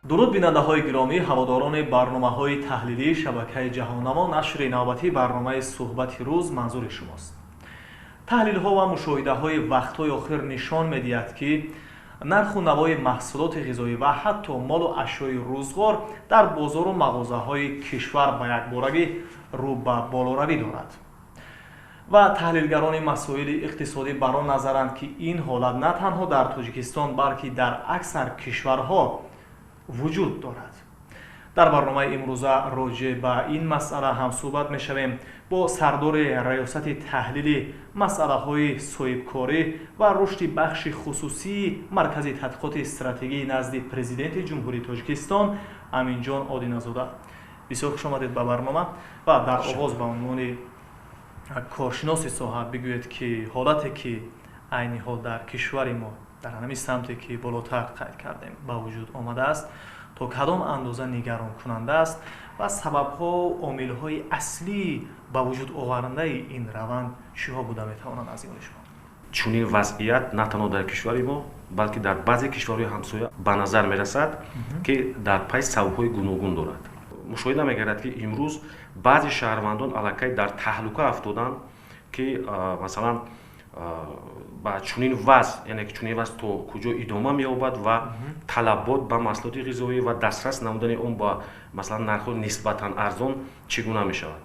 Дуруд, бинандаҳои гиромӣ, ҳаводорони барномаҳои таҳлилии шабакаи «Ҷаҳоннамо». Нашри навбатии барномаи «Суҳбати рӯз» манзури шумост. Таҳлилҳо ва мушоҳидаҳои вақтҳои охир нишон медиҳад, ки нарху навои маҳсулоти ғизоӣ ва ҳатто молу ашёи рӯзғор дар бозору мағозаҳои кишвар ба якборагӣ рӯ ба болоравӣ дорад ва таҳлилгарони масоили иқтисодӣ бар он назаранд, ки ин ҳолат на танҳо дар Тоҷикистон, балки дар аксар кишварҳо вуҷуд дорад. Дар барномаи имрӯза роҷеъ ба ин масъала ҳамсӯҳбат мешавем бо сардори Раёсати таҳлили масъалаҳои соҳибкорӣ ва рушди бахши хусусии Маркази тадқиқоти стратегии назди Президенти Ҷумҳурии Тоҷикистон Аминҷон Одиназода. Бисёр хуш омадед ба барнома ва дар оғоз ба унвони коршиноси соҳа бигӯед, ки ҳолате, ки айни ҳол дар кишвари мо дар ҳамин самте, ки болотар қайд кардем, ба вуҷуд омадааст, то кадом андоза нигаронкунанда аст ва сабабҳо, омилҳои аслии ба вуҷуд овардандаи ин раванд чиҳо буда метавонанд аз нигоҳи шумо? Чунин вазъият на танҳо дар кишвари мо, балки дар баъзе кишварҳои ҳамсоя ба назар мерасад, ки дар пай сабабҳои гуногун дорад. Мушоҳида мегардад, ки имрӯз баъзе шаҳрвандон аллакай дар таҳлука афтоданд, ки масалан, ба чунин вазъ, яъне ки чунин вазъ то куҷо идома меёбад ва талабот ба маҳсулоти ғизоӣ ва дастрас намудани он ба, масалан, нархҳои нисбатан арзон чӣ гуна мешавад.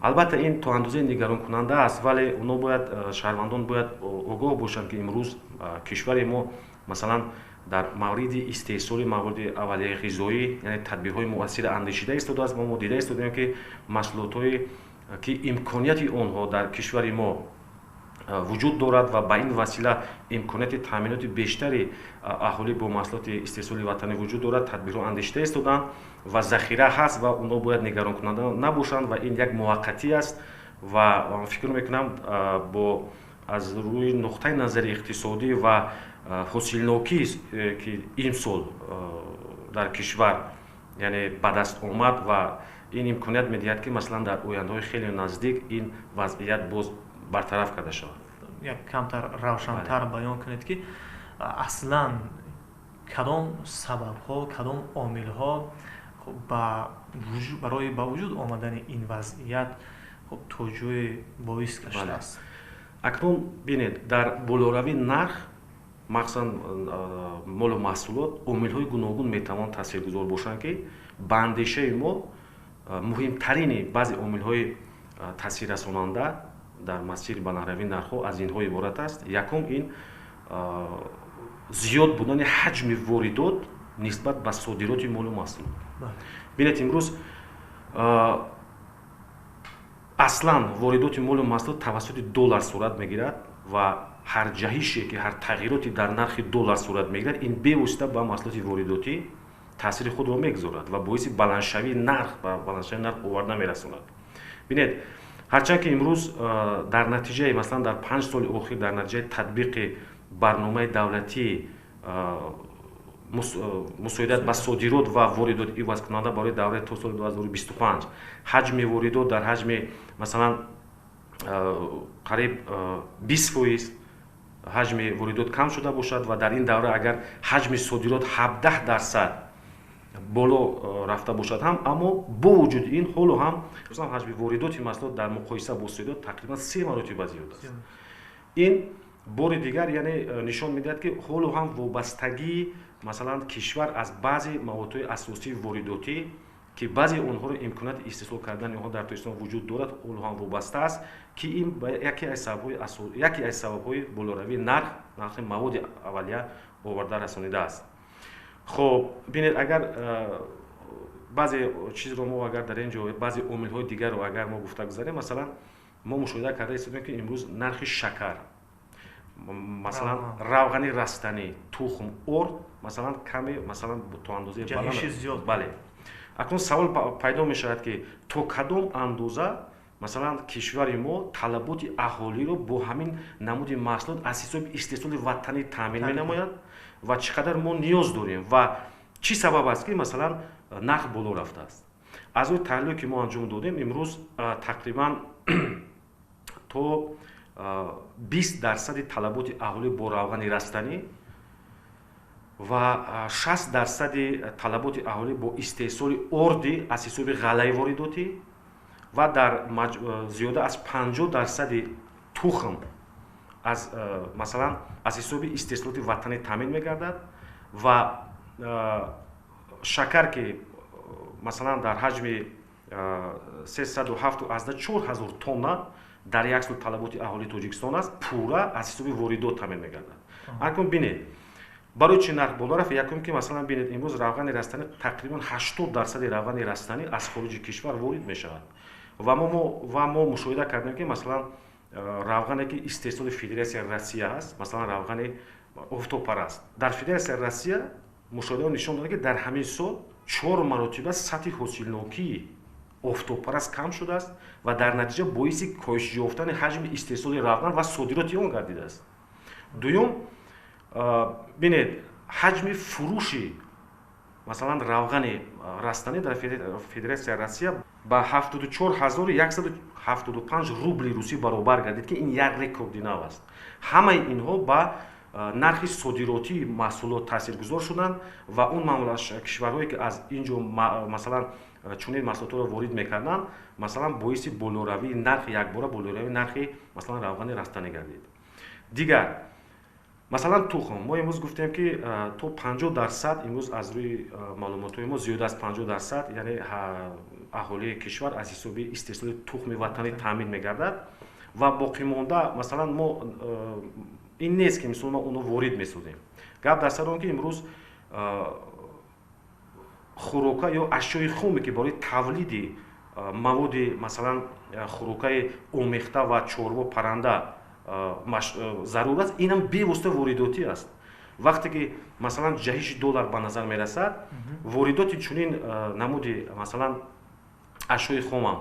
Албатта, ин то андозаи нигаронкунанда аст, вале оно бояд, шаҳрвандон бояд огоҳ бошанд, ки имрӯз кишвари мо, масалан, дар мавриди истеҳсоли маводи аввалияи ғизоӣ, яъне тадбирҳои муассир андешида истодааст ва мо дида истодаем, ки маҳсулотҳое, ки имконияти онҳо дар кишвари мо вуҷуд дорад ва ба ин васила имконияти таъминоти бештари аҳолӣ бо маҳсулоти истеҳсоли ватанӣ вуҷуд дорад, тадбирҳо андешида истоданд ва захира ҳаст ва онҳо бояд нигаронкунанда набошанд ва ин як муваққатӣ аст. Ва фикр мекунам, бо аз рӯи нуқтаи назари иқтисодӣ ва ҳосилнокӣ, ки имсол дар кишвар, яъне, ба даст омад ва ин имконият медиҳад, ки, масалан, дар ояндаҳои хеле наздик ин вазъият боз бартараф карда шавад. Як камтар равшантар баён кунед, ки аслан кадом сабабҳо, кадом омилҳо барои ба вуҷуд омадани ин вазъият то ҷое боис гаштааст? Акнун бинед, дар болоравии нарх, махсусан молу маҳсулот, омилҳои гуногун метавон таъсиргузор бошанд, ки ба андешаи мо муҳимтарини баъзе омилҳои таъсиррасонанда дар масири баландравии нархҳо аз инҳо иборат аст. Якум, ин зиёд будани ҳаҷми воридот нисбат ба содироти молу маҳсулот. Бинед, имрӯз аслан воридоти молу маҳсулот тавассути доллар сурат мегирад ва ҳар ҷаҳише, ки ҳар тағйироте дар нархи доллар сурат мегирад, ин бевосита ба маҳсулоти воридотӣ таъсири худро мегузорад ва боиси баландшавии нарх, ба баландшавии нарх оварда мерасонад. Бинед, ҳарчанд ки имрӯз дар натиҷаи, масалан, дар 5 соли охир дар натиҷаи татбиқи барномаи давлатии мусоидат ба содирот ва воридот ивазкунанда барои давраи то соли 2025 ҳаҷми воридот дар ҳаҷми, масалан, қариб 20% ҳаҷми воридот кам шуда бошад ва дар ин давра агар ҳаҷми содирот 17% боло рафта бошад ҳам, аммо бо вуҷуди ин ҳоло ҳам ҳаҷми воридоти маҳсулот дар муқоиса бо содирот тақрибан се маротиба зиёд аст. Ин бори дигар, яъне, нишон медиҳад, ки ҳоло ҳам вобастагии, масалан, кишвар аз баъзе маводҳои асосии воридотӣ, ки баъзе онҳоро имконияти истеҳсол кардани онҳо дар Тоҷикистон вуҷуд дорад, ҳоло ҳам вобаста аст, ки ин яке аз сабабҳои болоравии нархи маводи аввалия оварда расонидааст. Хоб, бинед, агар баъзе чизро мо агар дар ин ҷо баъзе омилҳои дигарро агар мо гуфта гузарем, масалан, мо мушоҳида карда истодем, ки имрӯз нархи шакар, масалан, равғани растанӣ, тухм, орд, масалан, каме, масалан, то андозаи бале. Акнун савол пайдо мешавад, ки то кадом андоза, масалан, кишвари мо талаботи аҳолиро бо ҳамин намуди маҳсулот аз ҳисоби истеҳсоли ватанӣ таъмин менамояд ва чӣ қадар мо ниёз дорем ва чӣ сабаб аст, ки, масалан, нарх боло рафтааст. Аз рӯи таҳлиле, ки мо анҷом додем, имрӯз тақрибан то 20 дарсади талаботи аҳолӣ бо равғани растанӣ Ва 60% талаботи аҳолӣ бо истеҳсоли орди аз ҳисоби ғаллаи воридотӣ ва дар зиёда аз 50% тухм аз масалан аз ҳисоби истеҳсолоти ватанӣ таъмин мегардад ва шакар, ки масалан дар ҳаҷми 307,4 ҳазор тонна дар як сол талаботи аҳолии Тоҷикистон аст, пурра аз ҳисоби воридот таъмин мегардад. Акнун бинед, барои чӣ нарх боло рафт? Якум ки, масалан, бинед, имрӯз равғани растанӣ, тақрибан 80% равғани растанӣ аз хориҷи кишвар ворид мешавад. Ва мо мушоҳида кардем, ки масалан равғане, ки истеҳсоли Федератсияи Россия аст, масалан равғани офтобпараст, дар Федератсияи Россия мушоҳидаҳо нишон доданд, ки дар ҳамин сол чор маротиба сатҳи ҳосилнокии офтобпараст кам шудааст ва дар натиҷа боиси коҳиш ёфтани ҳаҷми истеҳсоли равған ва содироти он гардидааст. Дуюм, бинед, ҳаҷми фурӯши масалан равғани растанӣ дар Федератсияи Россия ба 74 175 рубли русӣ баробар гардид, ки ин як рекорди нав аст. Ҳамаи инҳо ба нархи содиротии маҳсулот таъсиргузор шуданд ва он кишварҳое, ки аз ин ҷо масалан чунин маҳсулотро ворид мекарданд, масалан боиси болоравии нархи, якбора болоравии нархи масалан равғани растанӣ гардид. Дигар масалан тухм. Мо имрӯз гуфтем, ки то 50% имрӯз аз рӯи маълумотҳои мо зиёда аз 50%, яъне аҳолии кишвар аз ҳисоби истеҳсоли тухми ватанӣ таъмин мегардад ва боқимонда масалан мо ин нест, ки мисол мо онро ворид месозем. Гап дар сари он, ки имрӯз хӯрока ё ашёи хоме, ки барои тавлиди маводи масалан хӯрокаи омехта ва чорво, парранда зарур аст, инам бевосита воридотӣ аст. Вақте ки масалан ҷаҳиши доллар ба назар мерасад, воридоти чунин намуди масалан ашёи хомам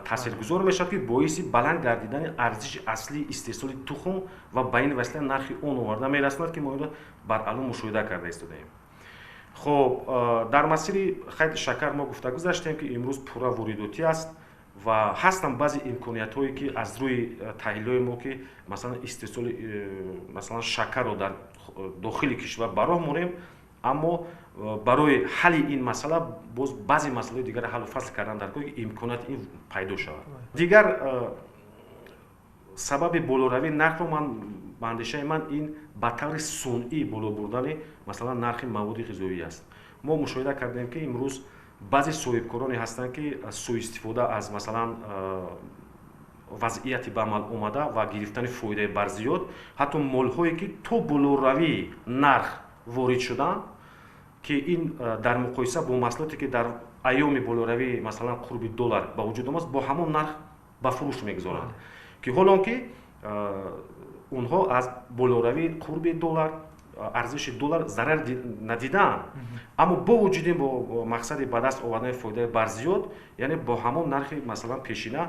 таъсиргузор мешавад, ки боиси баланд гардидани арзиши аслии истеҳсоли тухм ва ба ин васила нархи он оварда мерасонад, ки мо инро баръало мушоҳида карда истодаем. Хоб, дар масири хайти шакар мо гуфта гузаштем, ки имрӯз пурра воридотӣ аст ва ҳастанд баъзе имкониятҳое, ки аз рӯи таҳлилҳои мо, ки масалан истеҳсоли масалан шакарро дар дохили кишвар ба роҳ монем, аммо барои ҳалли ин масъала боз баъзе масъалаҳои дигарро ҳаллу фасл кардан дар кор, ки имконияти ин пайдо шавад. Дигар сабаби болоравии нархро ман, ба андешаи ман, ин ба таври сунъӣ боло бурдани масалан нархи маводи ғизоӣ аст. Мо мушоҳида кардем, ки имрӯз баъзе соҳибкороне ҳастанд, ки сӯистифода аз масалан вазъияти ба амал омада ва гирифтани фоидаи барзиёд, ҳатто молҳое, ки то болоравии нарх ворид шуданд, ки ин дар муқоиса бо маҳсулоте, ки дар айёми болоравии масалан қурби доллар ба вуҷуд омад, бо ҳамон нарх ба фурӯш мегузоранд, ки ҳолон ки онҳо аз болоравии қурби доллар, арзиши доллар зарар надидаанд, аммо бо вуҷуди ин бо мақсади ба даст овардани фоидаи барзиёд, яъне бо ҳамон нархи масалан пешина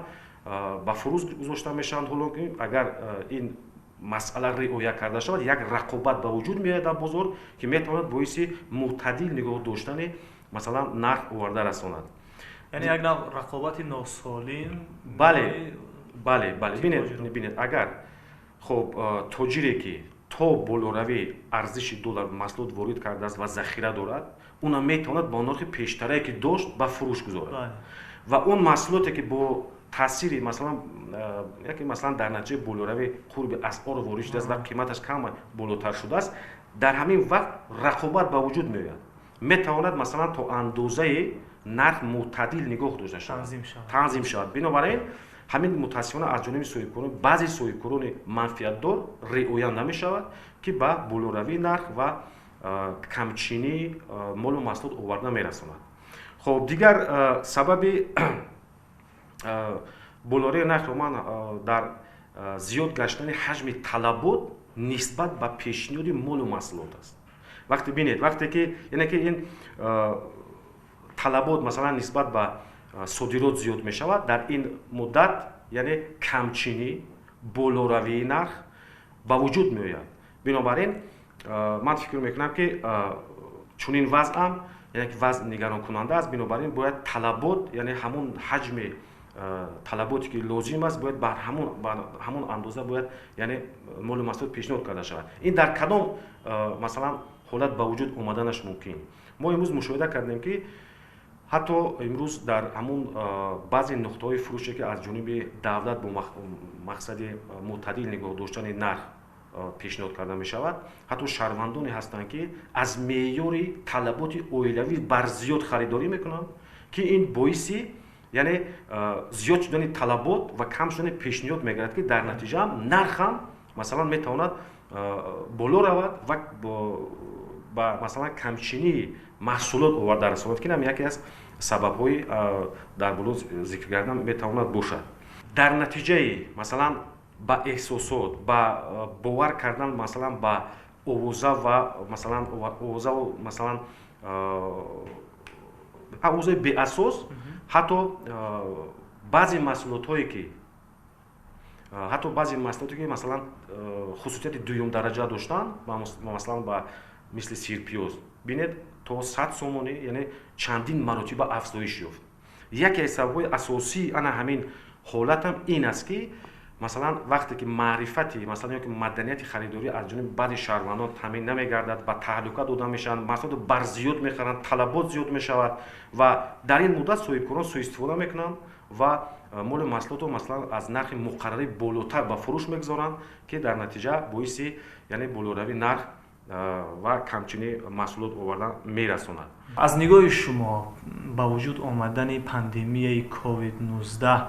ба фурӯш гузошта мешаванд. Ҳоло ки агар ин масъала риоя карда шавад, як рақобат ба вуҷуд меояд дар бозор, ки метавонад боиси мӯътадил нигоҳ доштани масалан нарх оварда расонад. Яъне як нав рақобати носолим. Бале, бинед, агар хоб тоҷире, ки то болоравии арзиши доллар маҳсулот ворид кардааст ва захира дорад, уна метавонад бо нархи пештарае, ки дошт, ба фурӯш гузорад ва он маҳсулоте, ки бо таъсири масалан яке масалан дар натиҷаи болоравии қурби асъор ворид шудааст ва қиматаш кам болотар шудааст, дар ҳамин вақт рақобат ба вуҷуд меояд, метавонад масалан то андозаи нарх мӯътадил нигоҳ дошта шавад, танзим шавад. Бинобар ин ҳамин мутаассифона аз ҷониби соҳибкорон, баъзе соҳибкорони манфиатдор риоя намешавад, ки ба болоравии нарх ва камчинии молу маҳсулот оварда мерасонад. Хоб, дигар сабаби болоравии нархро ман дар зиёд гаштани ҳаҷми талабот нисбат ба пешниҳоди молу маҳсулот аст. Вақте бинед, вақте ки яъне ки ин талабот масалан нисбат ба содирот зиёд мешавад, дар ин муддат яъне камчинӣ, болоравии нарх ба вуҷуд меояд. Бинобар ин ман фикр мекунам, ки чунин вазъам, яъне ки вазъ нигаронкунанда аст. Бинобар ин бояд талабот, яъне ҳамон ҳаҷми талаботе, ки лозим аст, бояд бар ҳамон андоза бояд, яъне молу маҳсулот пешниҳод карда шавад. Ин дар кадом масалан ҳолат. ҳолат ба вуҷуд омаданаш мумкин. Мо имрӯз мушоҳида кардем, ки ҳатто имрӯз дар ҳамун баъзе нуқтаҳои фурӯше, ки аз ҷониби давлат бо мақсади мӯътадил нигоҳ доштани нарх пешниҳод карда мешавад, ҳатто шаҳрвандоне ҳастанд, ки аз меъёри талаботи оилавӣ барзиёд харидорӣ мекунанд, ки ин боиси, яъне, зиёд шудани талабот ва кам шудани пешниҳод мегардад, ки дар натиҷа нархам, масалан, метавонад боло равад ва ба, масалан, камчинии маҳсулот оварда расонад, ки ин ҳам яке аз сабабҳои дар боло зикр кардан метавонад бошад. Дар натиҷаи, масалан, ба эҳсосот, ба бовар кардан, масалан, ба овоза ва, масалан, овозаву, масалан, овозаи беасос, ҳатто баъзе маҳсулотҳое ки, ҳатто баъзе маҳсулоте ки, масалан, хусусияти дуюмдараҷа доштанд, масалан, ба мисли сирпиёз, бинед, то 100 сомонӣ, яъне чандин маротиба афзоиш ёфт. Яке аз сабабҳои асосии ана ҳамин ҳолатам ин аст, ки, масалан, вақте ки маърифати, масалан, ёки маданияти харидорӣ аз ҷониби баъзе шаҳрвандон таъмин намегардад, ба таҳлука дода мешаванд, маҳсулотро барзиёд мехаранд, талабот зиёд мешавад ва дар ин муддат соҳибкорон суистифода мекунанд ва молу маҳсулотро, масалан, аз нархи муқаррарӣ болотар ба фурӯш мегузоранд, ки дар натиҷа боиси, яъне, болоравии нарх ва камчинии маҳсулот овардан мерасонад. Аз нигоҳи шумо, ба вуҷуд омадани пандемияи COVID-19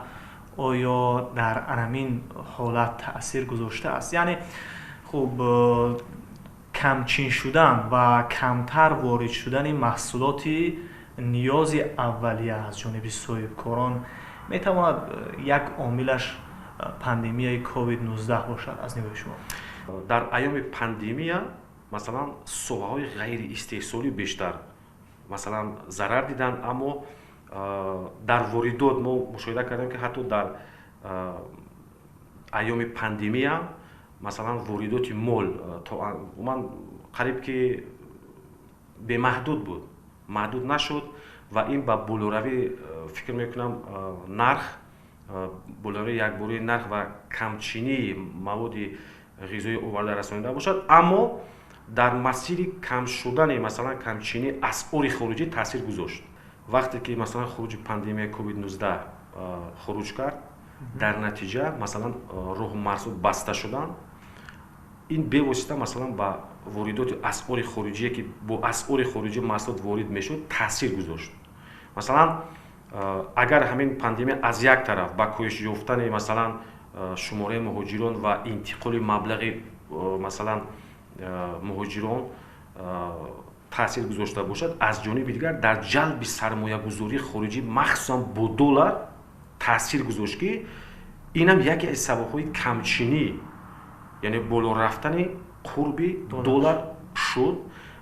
оё дар анамин ҳолат таъсир гузоштааст? Яъне, хуб, камчин шудан ва камтар ворид шудани маҳсулоти ниёзи аввалия аз ҷониби соҳибкорон метавонад як омилаш пандемияи COVID-19 бошад, аз нигоҳи шумо? Дар айёми пандемия, масалан, соҳаҳои ғайриистеҳсолӣ бештар, масалан, зарар диданд, аммо дар воридот мо мушоҳида кардем, ки ҳатто дар айёми пандемия, масалан, воридоти мол то умуман қариб ки бемаҳдуд буд, маҳдуд нашуд ва ин ба болоравӣ, фикр мекунам, нарх, болоравии якбораи нарх ва камчинии маводи ғизоӣ оварда расонида бошад, аммо дар масири кам шудани, масалан, камчинии асъори хориҷӣ таъсир гузошт. Вақте ки, масалан, хуруҷи пандемияи COVID-19 хуруҷ кард, дар натиҷа, масалан, роҳу марзҳо баста шуданд. Ин бевосита, масалан, ба воридоти асъори хориҷие, ки бо асъори хориҷӣ маҳсулот ворид мешуд, таъсир гузошт. Масалан, агар ҳамин пандемия аз як тараф ба коҳиш ёфтани, масалан, шумораи муҳоҷирон ва интиқоли маблағи, масалан, муҳоҷирон таъсир гузошта бошад, аз ҷониби дигар дар ҷалби сармоягузории хориҷӣ, махсусан бо доллар, таъсир гузошт, ки инам яке аз сабабҳои камчинӣ, яъне боло рафтани қурби доллар шуд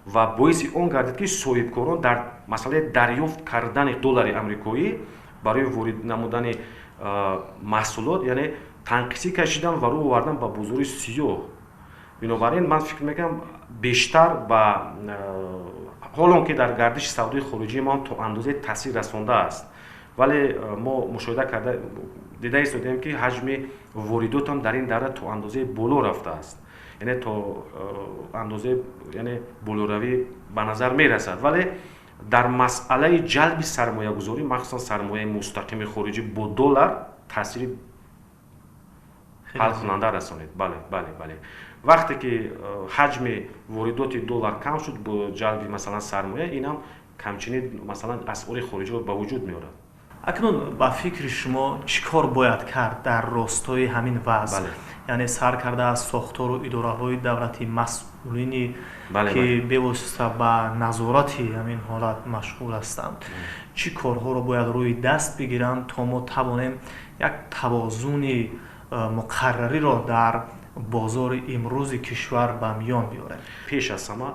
ва боиси он гардид, ки соҳибкорон дар масъалаи дарёфт кардани доллари амрикоӣ барои ворид намудани маҳсулот, яъне, танқисӣ кашидан ва рӯ овардан ба бозори сиёҳ. Бинобар ин, ман фикр мекунам, бештар ба, ҳолон ки дар гардиши савдои хориҷии мо то андозае таъсир расондааст, вале мо мушоҳида карда дида истодем, ки ҳаҷми воридотам дар ин давра то андозаи боло рафтааст, яъне то андозаи, яъне, болоравӣ ба назар мерасад, вале дар масъалаи ҷалби сармоягузорӣ, махсусан сармояи мустақими хориҷӣ бо доллар, таъсири ҳалкунанда расонид. Бале, вақте ки ҳаҷми воридоти доллар кам шуд бо ҷалби, масалан, сармоя, инам камчинӣ, масалан, асъори хориҷиро ба вуҷуд меорад. Акнун ба фикри шумо, чӣ кор бояд кард дар ростои ҳамин вазъ, яъне сар карда аз сохтору идораҳои давлатӣ, масъулини ки бевосита ба назорати ҳамин ҳолат машғул ҳастанд, чӣ корҳоро бояд рӯи даст бигиранд, то мо тавонем як тавозуни муқаррариро дар бозори имрӯзи кишвар ба миён биёрем? Пеш аз ҳама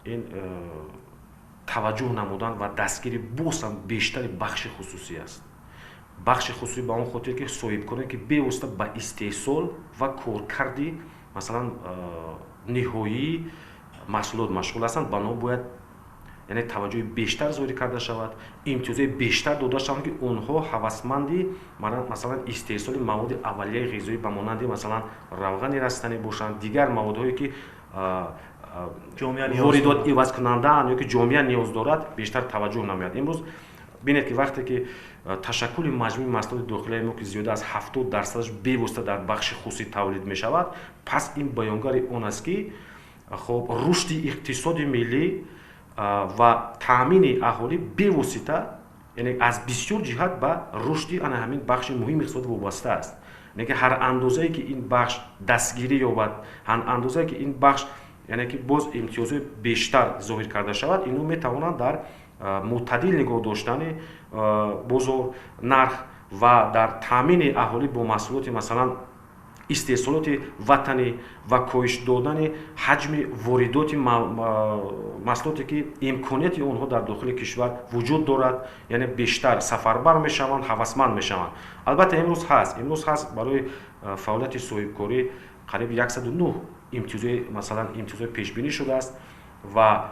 ин таваҷҷӯҳ намудан ва дастгири боз ҳам бештари бахши хусусӣ аст. Бахши хусусӣ ба он хотир, ки соҳибкоре ки бевосита ба истеҳсол ва коркарди, масалан, ниҳоии маҳсулот машғул ҳастанд, ба онҳо бояд, яъне, таваҷҷӯҳи бештар зоҳир карда шавад, имтиёзҳои бештар дода шаванд, ки онҳо ҳавасманди, масалан, истеҳсоли маводи аввалияи ғизоӣ ба монанди, масалан, равғани растанӣ бошанд, дигар маводҳое ки воридот ивазкунандаанд ё ки ҷомеа ниёз дорад, бештар таваҷҷӯҳ намояд. Имрӯз бинед, ки вақте ки ташаккули маҷмӯи маҳсулоти дохилияи мо, ки зиёда аз 70%-аш бевосита дар бахши хусусӣ тавлид мешавад, пас ин баёнгари он аст, ки хоб рушди иқтисоди миллӣ ва таъмини аҳолӣ бевосита, яъне аз бисёр ҷиҳат ба рушди ана ҳамин бахши муҳими иқтисод вобаста аст. Яъне ки ҳар андозае ки ин бахш дастгирӣ ёбад, ҳар андозае ки ин бахш, яъне ки боз имтиёзҳои бештар зоҳир карда шавад, инҳо метавонанд дар мӯътадил нигоҳ доштани бозор, нарх ва дар таъмини аҳолӣ бо маҳсулоти, масалан, истеҳсолоти ватанӣ ва коҳиш додани ҳаҷми воридоти маҳсулоте, ки имконияти онҳо дар дохили кишвар вуҷуд дорад, яъне бештар сафарбар мешаванд, ҳавасманд мешаванд. Албатта, имрӯз ҳаст барои фаъолияти соҳибкорӣ қариб 109 имтиёзҳои, масалан, имтиёзҳои пешбинӣ шудааст ва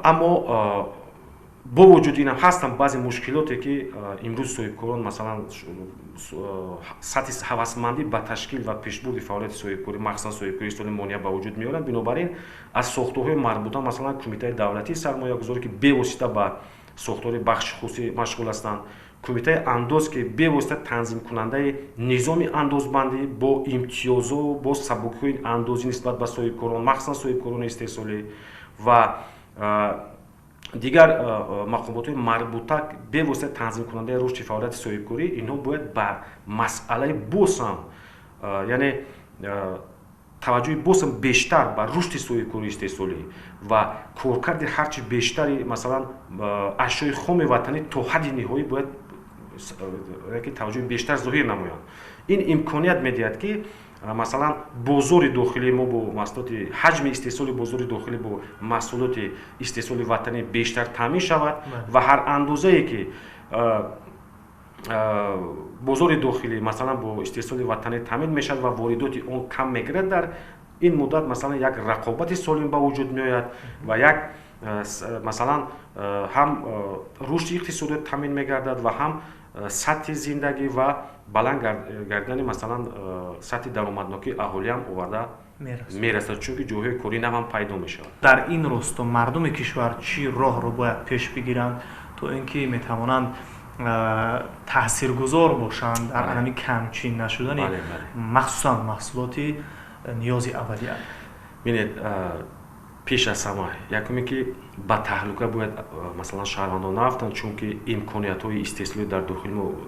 аммо бо вуҷуди инам ҳастанд баъзе мушкилоте, ки имрӯз соҳибкорон, масалан, сатҳи ҳавасмандӣ ба ташкил ва пешбурди фаъолияти соҳибкорӣ, махсусан соҳибкории истеҳсолӣ, монеа ба вуҷуд меоранд. Бинобар ин аз сохторҳои марбута, масалан, Кумитаи давлатии сармоягузорӣ, ки бевосита ба сохтори бахши хусусӣ машғул ҳастанд, Кумитаи андоз, ки бевосита танзимкунандаи низоми андозбандӣ бо имтиёзо, бо сабукиҳои андозӣ нисбат ба соҳибкорон, махсусан соҳибкорони истеҳсолӣ, ва дигар мақомотҳои марбута, бевосита танзимкунандаи рушди фаъолияти соҳибкорӣ, инҳо бояд ба масъалаи боз ҳам, яъне таваҷҷӯҳи боз ҳам бештар ба рушди соҳибкории истеҳсолӣ ва коркарди ҳарчи бештари, масалан, ашёи хоми ватанӣ то ҳадди ниҳоӣ бояд таваҷҷӯҳи бештар зоҳир намоянд. Ин имконият медиҳад, ки, масалан, бозори дохилии мо бо маҳсулоти, ҳаҷми истеҳсоли бозори дохилӣ бо маҳсулоти истеҳсоли ватанӣ бештар таъмин шавад ва ҳар андозае ки бозори дохилӣ, масалан, бо истеҳсоли ватанӣ таъмин мешавад ва воридоти он кам мегирад, дар ин муддат, масалан, як рақобати солим ба вуҷуд меояд ва як, масалан, ҳам рушди иқтисодиёт таъмин мегардад ва ҳам сатҳи зиндагӣ ва баланд гардидани, масалан, сатҳи даромаднокии аҳолиам оварда мерасад, чунки ҷойҳои корӣ навам пайдо мешавад. Дар ин росто мардуми кишвар чӣ роҳро бояд пеш бигиранд, то ин ки метавонанд таъсиргузор бошанд дар ҳамин камчин нашудани, махсусан, маҳсулоти ниёзи аввалия? Бинед, пеш аз ҳама, якуме ки ба таҳлука бояд, масалан, шаҳрвандон наафтанд, чунки имкониятҳои истеҳсолӣ дар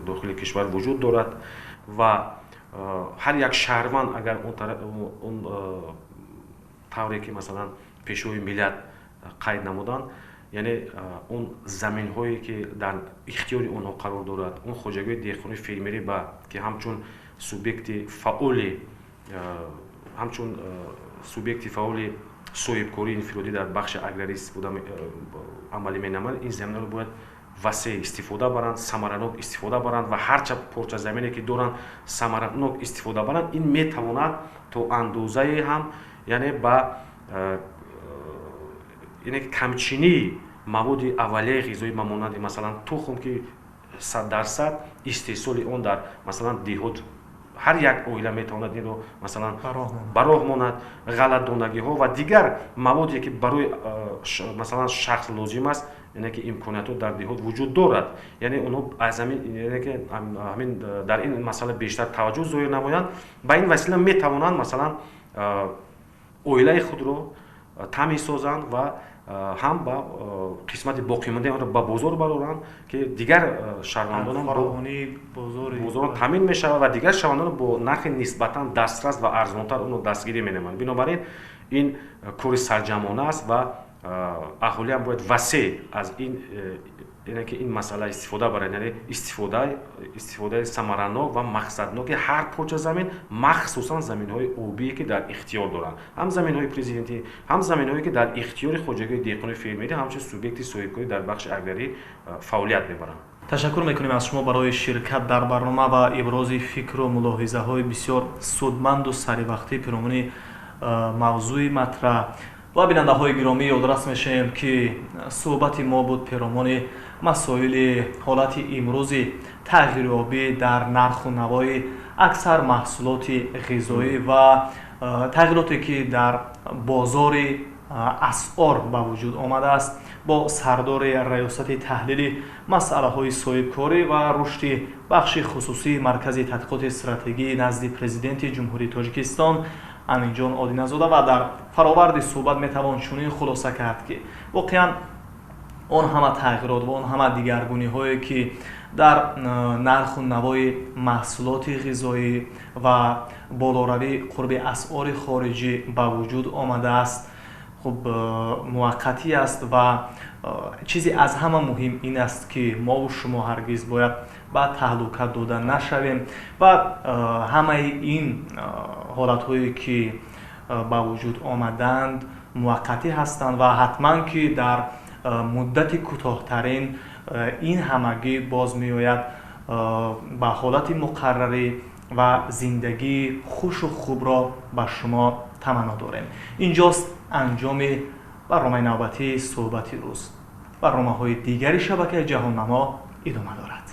дохили кишвар вуҷуд дорад ва ҳар як шаҳрванд агар он тавре ки, масалан, Пешвои миллат қайд намуданд, яъне он заминҳое ки дар ихтиёри онҳо қарор дорад, он хоҷагиҳои деҳқонии фермерӣ ба ки ҳамчун субъекти фаъоли соҳибкории инфиродӣ дар бахши аграрӣ истифода амалӣ менамоянд, ин заминҳоро бояд васеъ истифода баранд, самаранок истифода баранд ва ҳарча порча замине ки доранд, самаранок истифода баранд. Ин метавонад то андозае ҳам, яъне ба яъне камчинии маводи аввалияи ғизоӣ, ба монанди, масалан, тухм, ки 100% истеҳсоли он дар, масалан, деҳот ҳар як оила метавонад инро, масалан, ба роҳ монад, ғалладонагиҳо ва дигар маводе ки барои, масалан, шахс лозим аст, яъне ки имкониятҳо дар деҳот вуҷуд дорад, яъне онҳо аз ҳамин, яъне ки ҳамин дар ин масъала бештар таваҷҷӯҳ зоҳир намоянд. Ба ин васила метавонанд, масалан, оилаи худро таъмин созанд ва ҳам ба қисмати боқимондаи онро ба бозор бароранд, ки дигар шаҳрвандонам бозорон таъмин мешавад ва дигар шаҳрвандон бо нархи нисбатан дастрас ва арзонтар онро дастгирӣ менамоянд. Бинобар ин ин кори сарҷамъона аст ва аҳолиам бояд васеъ аз ин, яъне ки ин масъала истифода барад, яъне истифодаи самаранок ва мақсадноки ҳар порча замин, махсусан заминҳои обие, ки дар ихтиёр доранд, ҳам заминҳои президентӣ, ҳам заминҳое, ки дар ихтиёри хоҷагии деҳқони фермерӣ ҳамчун субъекти соҳибкорӣ дар бахши аграрӣ фаъолият мебаранд. Ташаккур мекунем аз шумо барои ширкат дар барнома ва ибрози фикру мулоҳизаҳои бисёр судманду саривақтӣ пиромуни мавзӯи матраҳ. Ва бинандаҳои гиромӣ, ёдрас мешавем, ки суҳбати мо буд перомони масоили ҳолати имрӯзи тағйирёбӣ дар нарху навои аксар маҳсулоти ғизоӣ ва Тағйироте, ки дар бозори асъор ба вуҷуд омадааст, бо сардори Раёсати таҳлили масъалаҳои соҳибкорӣ ва рушди бахши хусусии Маркази тадқиқоти стратегии назди Президенти Ҷумҳурии Тоҷикистон Аминҷон Одиназода. Ва дар фароварди суҳбат метавон чунин хулоса кард, ки воқеан он ҳама тағйирот ва он ҳама дигаргуниҳое, ки дар нарху навои маҳсулоти ғизоӣ ва болоравии қурби асъори хориҷӣ ба вуҷуд омадааст, хуб, муваққатӣ аст. Ва чизе аз ҳама муҳим ин аст, ки мову шумо ҳаргиз бояд ба таҳлука дода нашавем ва ҳамаи ин ҳолатҳое, ки ба вуҷуд омаданд, муваққатӣ ҳастанд ва ҳатман ки дар муддати кӯтоҳтарин ин ҳамагӣ боз меояд ба ҳолати муқаррарӣ ва зиндагии хушу хубро ба шумо таманно дорем. Инҷост анҷоми барномаи навбатии «Суҳбати рӯз». Барномаҳои дигари шабакаи «Ҷаҳоннамо» идома дорад.